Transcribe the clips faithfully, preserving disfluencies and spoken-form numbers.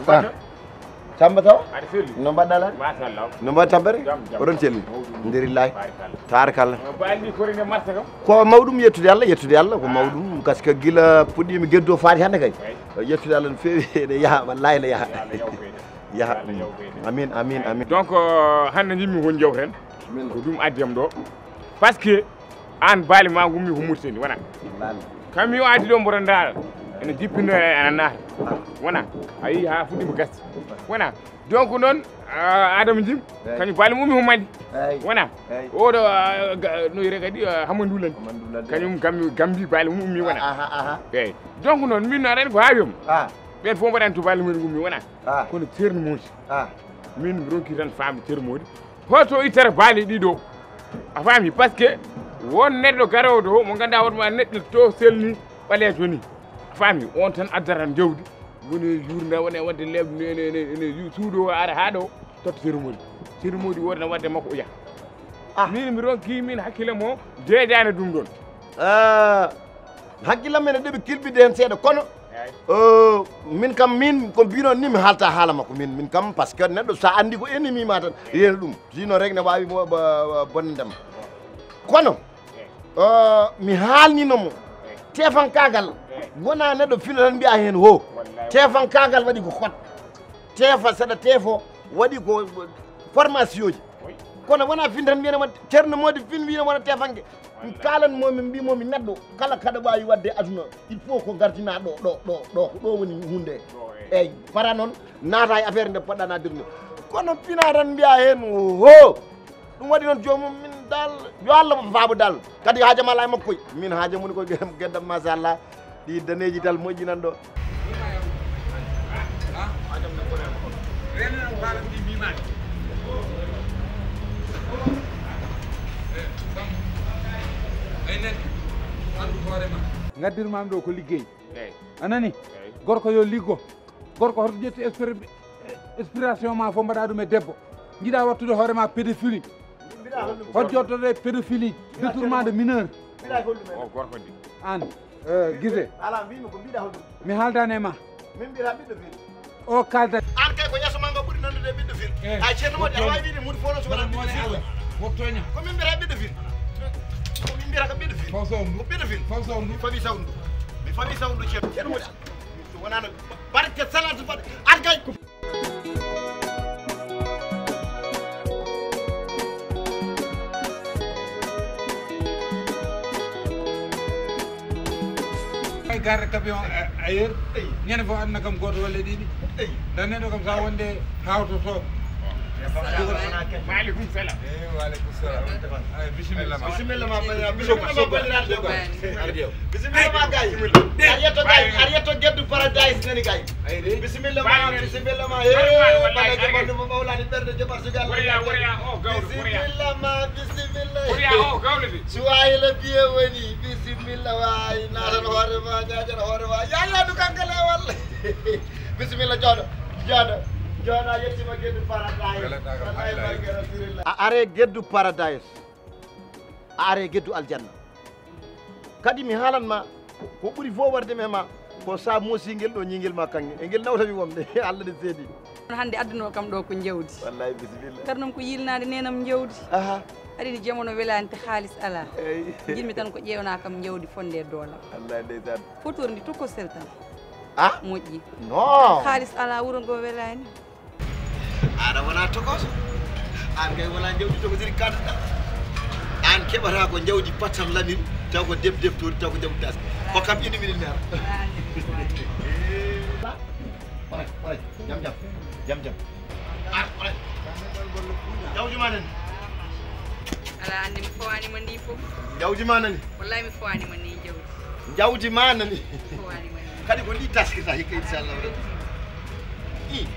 Ah. Samba Sow? Aɗa selli? No mbaɗɗa lan? Machallah. No mbaɗɗa tampere? Jam, jam. Oɗon celli? Mawɗum. Alhamdulillahi. Barikalla. Tabarkalla. No mbaɗɗa ndi korine marsa kam? Ko mawɗum, yettude Allah, yettude Allah, ko mawɗum, parce que gila puɗɗiimi geddu o faati hannde kay. Eyi. Yettude Allah no feewi, ene yaha, wallahi ene yaha. Yo Allah yaw kay. Yaha. Yo Allah yaw kay. Amin, amin, amin. Donc, euh, hannde njimmi ko jewten. Min. Ko ɗum addi am ɗo. Parce que an baali ma ngummi ko Mauritanie, wona? Baali. Kam mi o addi ɗo mboɗo ndaara. Ene jippino e ana naata. Wona? A yii ha fuɗɗi mo gasti. Wona? Donc noon, ah, Adama Jim, eyi, kañum baali mum ko Mali. Eyi. Wona? Eyi. Oɗo, ah, ga-, no wiyete kadi, ah, Hamadou Lani. Hamadou Lani. Kañum Gambi, Gambi baali mum ummi, wona? Aha, aha. Eyi. Donc noon, min aɗa anndi ko haawi am. Ah. Ɓen fof mbaɗani to baali mumen ummi, wona? Ah. Kono Ceerno Moodi. Ah. Min mi ronki tan faamde Ceerno Moodi. Hoto ittata baali ɗiɗo. A faami? Parce que won neɗɗo garoowo ɗo mo ngannduɗaa hoto ma neɗɗo to selni ɓaleejo ni. A faami? On tan addata jawdi. Woni e juurnde, woni e waɗde leeɓde, ne, ne, ne, ne, yu-, suudu o ara haa ɗo, totta Ceerno Moodi. Ceerno Moodi wonde waɗde makko oya. Ah. Min mi ronki min hakkille mo deeƴaani ɗum ɗon. Ah, hakkille am ene ɗeɓi kilɓiɗe heen seeɗa, kono, eey, euh, min kam, min ko mbino ni mi haalta haala makko, min, min kam, parce que neɗɗo so a anndi ko ennemi ma tan, eey, reena ɗum. Sinon rek ne waawi bo-, bo-, bonnande ma. Kono, eh, mi haalnino mo teefankaagal, wonaa neɗɗo fina tan mbiya heen ho. Wallaay. Teefankaagal waɗi ko kot. Teefa, saɗa teefo, waɗi ko formation ji. Wi. Kono wonaa fin tan mbiyana ma Ceerno Moodi fin wiyana wona teefanke. Wallaay. Kaalan mo min mbi mo mi neɗɗo kala kaɗa waawi waɗde aduna, il faut ko gardina ɗo, ɗo, ɗo, ɗo, ko ɗo woni hunde. Ɗo, eh. Eyi, para noon, naata e affaire nde poɗɗa nattirde. Kono pina tan mbiya heen, ho! Ɗum waɗi noon joomum min dal, yo Allah mo faabo dal. Kadi haajam alaa e makko koy. Min haajam woni koye geddam, machallah. Ɗi daneeji dal moƴƴi nan ɗo. Ngaddirmami ɗo ko liggey. Eyi. A nani? Eyi. Gorko yo liggo. Gorko hoto ƴettu expir-, inspiration ma fof mbaɗa ɗum e debbo. Jiɗa wattude hoore ma pédophilie. Hol jottoɗo e pédophilie, détournement de mineur? Mbiɗa holɗum en? O gorko ndi. An, eh, Gise. Ala, mbimi ko mbiɗa holɗum? Mi haaldani e ma. Min mbiyata ɓiɗɗo fil. O kalda. An kay ko yeeso ma ngo ɓuri nandude e ɓiɗɗo fil. Eh, ay Ceerno Moodi, aɗa waawi wiide muudi fof noon so wonaa ɓiɗɗo fil. Wottoña. Ko min mbiyata ɓiɗɗo fil. Ko min mbiyata ko ɓiɗɗo fil. Faw sawndu. Ko ɓiɗɗo fil. Faw sawndu. Mi fawi sawndu. Mi fawi sawndu Ceerno. Ceerno Moodi. So wonano barke salatu fat. Ar kay. Ay garde camion a-, ailleurs. Ñande fof aduna kam gooto walla ɗiɗi. Nda neɗɗo kam sa wonde hawtoto. Maaleykum salam. Eh, waaleykum salam. Ay, bisimilla ma. Bisimilla ma, banndiraaɓe. Bisimilla ma, banndiraaɓe. Ardi o. Bisimilla ma, gay. Ar yetto, gay. Ar yetto geddu paradise nani, gay. Bisimilla ma, bisimilla ma. Eh, bana jamandu mo mawlani ɓerde joɓa sugal. Bisimilla ma, bisimilla. Suwayla biye woni. Bisimilla waay. Naatan hoore ma, ñaaƴan hoore ma. Yaya du kankale walla. Bisimilla, jooɗo, jooɗo, jooɗo, a yettima geddu paradise. Wallahi barke Rasulillah. A are geddu paradise. A are geddu aljanna. Kadi mi haalan ma, ko ɓuri fof warde mi e ma, ko sa moosi ngel ɗo ñiingel ma kanŋe. E ngel nawtami wonde, Allah ne seedi. Kono hannde adduno kam ɗo ko jawdi. Wallahi bisimilla. Kadi noon ko yilnaade nenam jawdi. Aha. Aɗa anndi jamano welaani te haalis alaa. Eyi. Njiɗmi tan ko ƴeewna kam jawdi fonnde e doolam. Wallahi ndeysaan. Fotoor ndi tokosel tan. Ah? Moƴƴi. Non. Haalis alaa wuro ngo welaani. Aɗa wona tokoso. An kay wona jawdi tokosiri kadduɗa. An keɓata ko jawdi patam lamin, taw ko deb debtori, taw ko jawdi taski. Ko kam indi minen nera. Oray, oray, jam jam. Jam jam. Ar, oray. Jawdi ma nani. Ala anndi mi fowani mo ndi fof. Jawdi ma nani. Wallahi mi fowani mo ndi jawdi. Jawdi ma nani. Kadi ko ndi taskirta hikka, inchallah rabbi. I.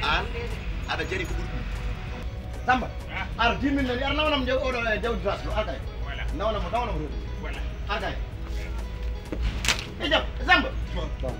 An aɗa jari ko ɓuri ɗum. Samba, ar dix mille nani, ar nawnam jaw-, oɗo, eh, jawdi tas ɗo, ar kay. Voilà. Nawnam mo, nawnam mo. Voilà. Ar kay. E jam, Samba. Bon.